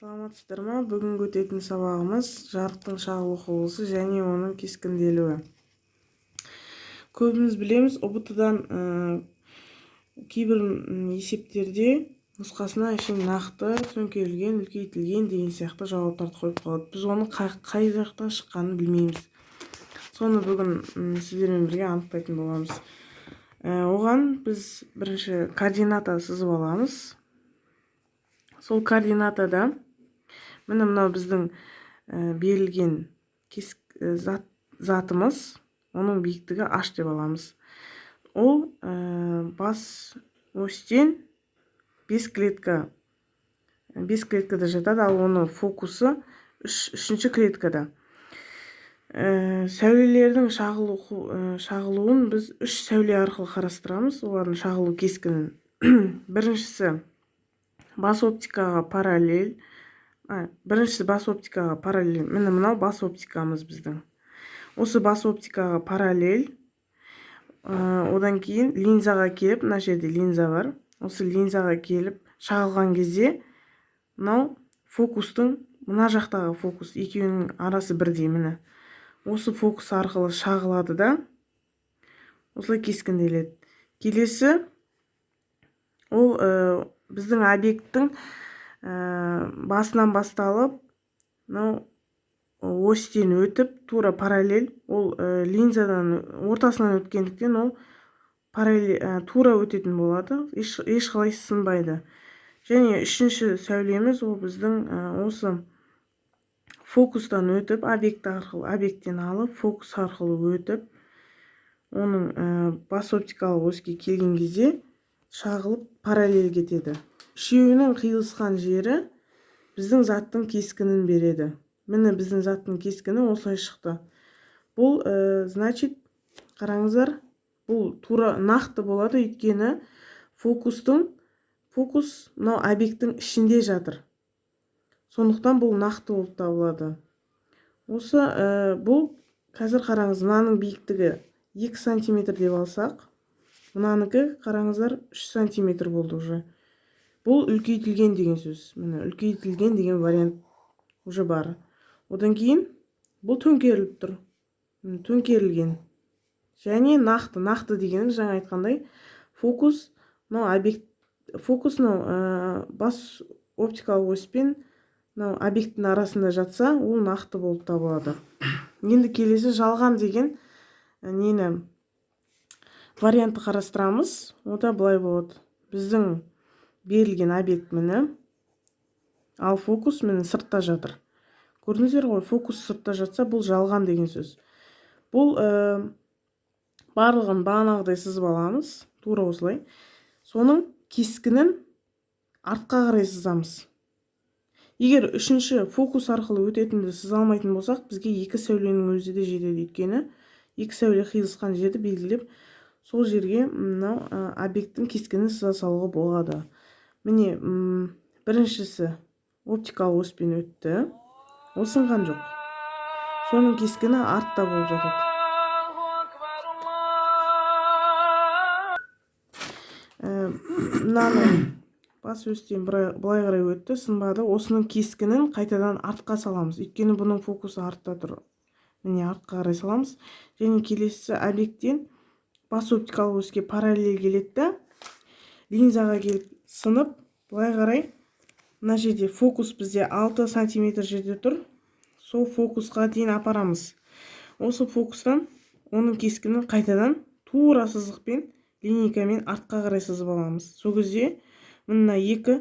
Саламатсыздар ма? Бүгінгі өтетін сабағымыз жарықтың шағылу құбылысы және оның кескінделуі. Көбіміз білеміз, ҰБТ-дан кейбір есептерде нұсқасына әшейін нақты, төңкерілген, үлкейтілген деген сияқты жауаптарды қойып қалады. Біз оның қай жақтан шыққанын білмейміз. Соны бүгін сіздермен бірге анықтайтын боламыз. Оған біз бірінші координата сызып аламыз. Сол координатада міне мынау біздің берілген затымыз, оның биіктігі h деп аламыз. Ол бас осьтен 5 клетка, 5 клеткада жатады, ал оның фокусы үшінші клеткада. Сәулелердің шағылуын біз үш сәуле арқылы қарастырамыз, олардың шағылу кескінін. Біріншісі бас оптикаға параллель, біріншісі бас оптикаға параллель. Міне, мынау бас оптикамыз біздің. Осы бас оптикаға параллель, одан кейін линзаға келіп, мына жерде линза бар, осы линзаға келіп шағылған кезде мынау фокустың, мына жақтағы фокус, екеуінің арасы бірдей, міне осы фокус арқылы шағылады да, осылай кескінделеді. Келесі ол біздің объекттің басынан басталып, мынау осьтен өтіп, тура параллель, ол линзадан ортасынан өткендіктен, ол параллель, тура өтетін болады, ешқалай сынбайды. Және үшінші сәулеміз, ол біздің осы фокустан өтіп, объект арқылы, объекттен алып, фокус арқылы өтіп, оның бас оптикалық оське келген кезде шағылып, параллель кетеді. Үшеуінің қиылысқан жері біздің заттың кескінін береді. Міне, біздің заттың кескіні осылай шықты. Бұл значит, қараңыздар, бұл тура нақты болады, өйткені фокус мынау объекттің ішінде жатыр, сондықтан бұл нақты болып табылады. Осы бұл қазір қараңыз, мынаның биіктігі 2 сантиметр деп алсақ, мынанікі, қараңыздар, 3 сантиметр болды уже. Бұл үлкейтілген деген сөз. Міне, үлкейтілген деген вариант уже бар. Одан кейін бұл төңкеріліп тұр. Міне, төңкерілген және нақты. Нақты дегеніміз, жаңа айтқандай, фокус мынау объект, фокус мынау бас оптикалық ось пен мынау объекттің арасында жатса, ол нақты болып табылады. Енді келесі жалған деген нені, вариантты қарастырамыз. Онда былай болады: біздің берілген объект міне, ал фокус міне сыртта жатыр. Көрдіңіздер ғой, фокус сыртта жатса, бұл жалған деген сөз. Бұл барлығын бағанағыдай сызып аламыз, тура осылай. Соның кескінін артқа қарай сызамыз. Егер үшінші фокус арқылы өтетінді сыза алмайтын болсақ, бізге екі сәуленің өзі де жетеді, өйткені екі сәуле қиылысқан жерді белгілеп, сол жерге мынау объекттің кескінін сыза салуға болады. Міне, біріншісі оптикалық оспен өтті, ол сынған жоқ, соның кескіні артта болып жатады. Мынаны бас өстен былай қарай өтті, сынбады. Осының кескінін қайтадан артқа саламыз, өйткені бұның фокусы артта тұр. Міне, артқа қарай саламыз. Және келесісі объекттен бас оптикалық оське параллель келеді да, линзаға келіп сынып, былай қарай мына жерде фокус бізде 6 сантиметр жерде тұр, сол фокусқа дейін апарамыз. Осы фокустан оның кескінін қайтадан тура сызықпен, линейкамен артқа қарай сызып аламыз. Сол кезде мына екі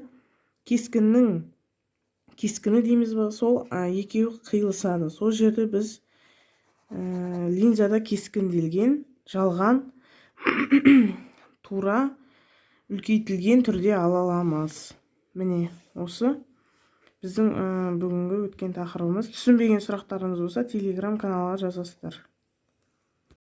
кескіннің кескіні дейміз ба, сол екеуі қиылысады. Сол жерде біз линзада кескінделген жалған, тура, үлкейтілген түрде ала аламыз. Міне, осы біздің бүгінгі өткен тақырыбымыз. Түсінбеген сұрақтарыңыз болса, телеграм каналға жазасыздар.